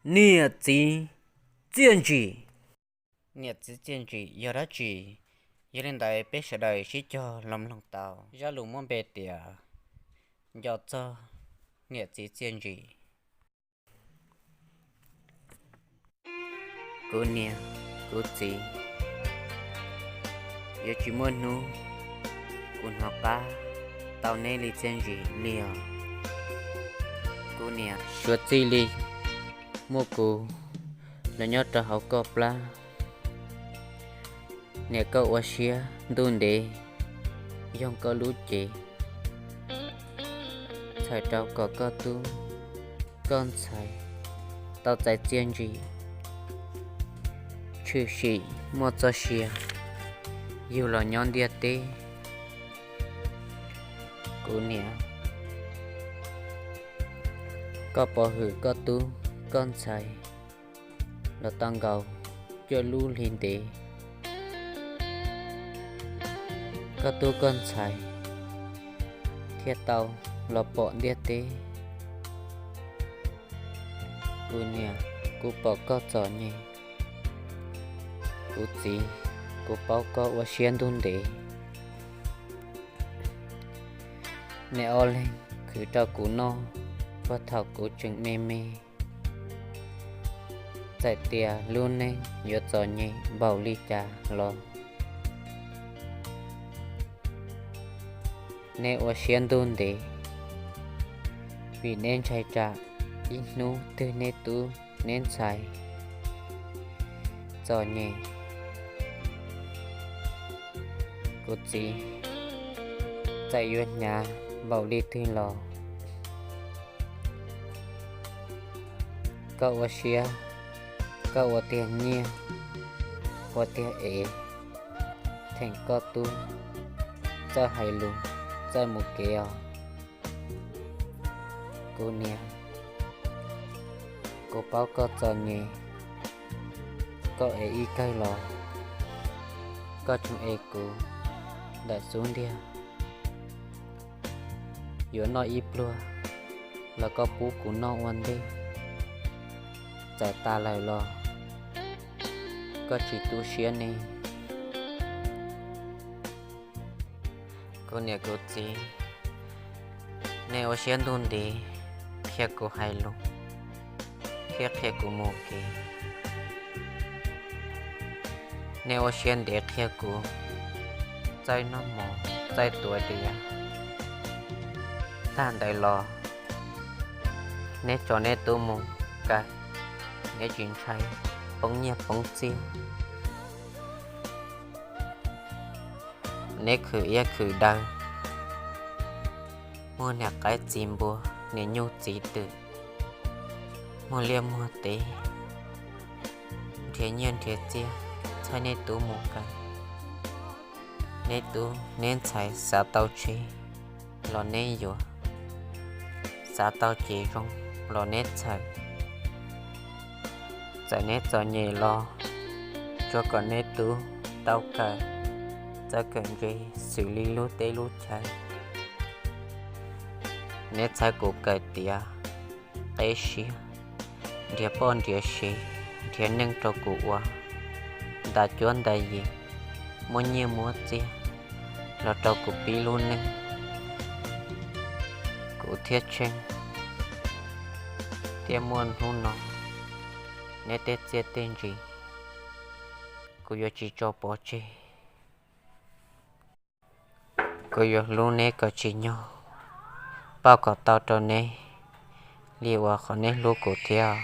Niam txiv txiaj ntsim. Niam txiv txiaj ntsim yog dab tsi? Yog li ntawd peb sawv daws sib cog los mloog tau zaj lus muab npe tias nco txog niam txiv txiaj ntsim. Kuv niam, kuv txiv, yuav tsis muaj hnub kuv hnov qab tau neb li txiaj ntsim li os. Kuv niam, suav txij li muaj kuv los nyob rau hauv koj plab, niam koj ua siab ntuj ntev yoog koj lub cev, txhawm rau kom koj tub koj ntxhais tau txais txiaj ntsim, tshwm sim muaj txoj sia yug los nyob ntiaj teb. Kuv niam, koj pov hwm koj tub koj ntxhais los tau nkaus cuaj lub hli ntev, koj tub koj ntxhais thiaj tau los pom ntiaj teb. Kuv niam, kuv pom koj txom nyem. Kuv txiv, kuv paub koj ua siab ntuj ntev. Neb ob leeg khwv rau kuv noj puag thaum kuv tseem me me, txawm tias lub neej yuav txom nyem npaum li cas los neb ua siab ntuj ntev, vim neb ntshai tsam ib hnub twg neb tub neb ntxhais txom nyem. Kuv txiv, txawm yuav hnyav npaum li twg los koj ua siab, koj ua tiag nyiaj, ua tiag ev, theem koj tub txawj hais lus, txawj mus kev os. Kuv niam, kuv paub koj txom nyem, koj ev ib kawg los koj tseem ev kuv ntawm xub ntiag. Yuav noj ib pluag los koj pub kuv noj ua ntej, txawm tas lawm los koj tsis tu siab ne. Kuv niam kuv txiv, nej ua siab ntuj ntev qhia kuv hais lus thiab qhia kuv mus kev. Nej ua siab ntev qhia kuv txawj noj mov txawj tuav diav. Tag ntawd los neb tso neb tub mus kaw, neb tsis ntshai poob nyiaj poob txiaj. Neb khwv iab khwv daw, muag niam qaib txiv npua, niam nyuj txiv twm, muag liaj muag teb, nrhiav nyiaj nrhiav txiaj txhawb neb tub mus kaw. Neb tub neb ntxhais xav tau tsheb los neb yuav, xav tau cev zoo los neb txhawm. Txawm neb txom nyem los tsuas kom neb tub tau kawm txawj kawm ntse xws li lub teb lub chaw. Neb txhawb kuv kawm tiav qeb siab, nrhiav poj nrhiav sev, nrhiav neej rau kuv ua, ntas cuab ntas yig, muab nyiaj muab txiaj los rau kuv pib lub neej. Kuv thiaj tsheej thiaj muaj hnub no. Neb tej txiaj tej ntsim kuv yuav tsis tso pov tseg. Kuv yuav hlub neb kom tsim nyog pauj kom tau rau neb li uas qhov neb hlub kuv thiab.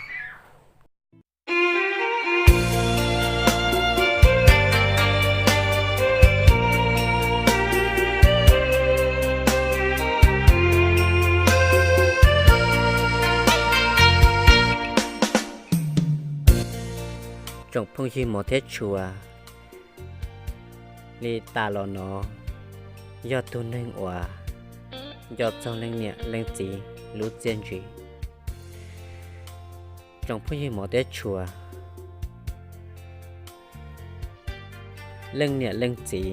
Tsoom phooj ywg mos thiab tshua, li tas los no yog tus neeg uas nco txog leej niam leej txiv lub txiaj ntsig. Tsoom phooj ywg mos thiab tshua, leej niam leej txiv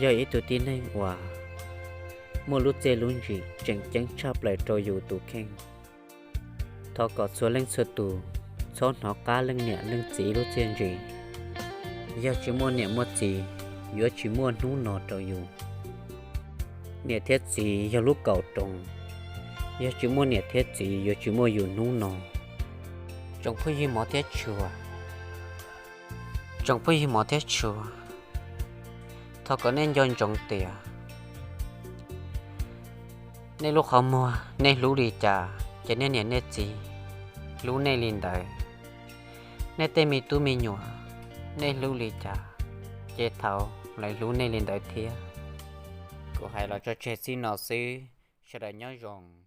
yog ib tug tib neeg uas muaj lub txiaj lub ntsig tseem ceeb tshaj plaws rau yus tus kheej. Thov kom txhua leej txhua tus txhob hnov qab leej niam leej txiv lub txiaj ntsig. Yog tsis muaj niam muaj txiv, yuav tsis muaj hnub no rau yus. Niam thiab txiv yog lub kaum roos, yog tsis muaj niam thiab txiv yuav tsis muaj yus hnub no. Tsoom phooj ywg mov thiab tshua, tsoom phooj ywg mov thiab tshua, thov kom nej nco ntsoov tias nej lub qhov muag nej hlub li cas, ces nej niam nej txiv hlub nej li ntawd. Nej tej me tub me nyuam nej hlub li cas, ces thov lawv hlub nej li ntawd thiab. Kuv hais los tso tseg txij no xwb, sawv daws nyob zoo.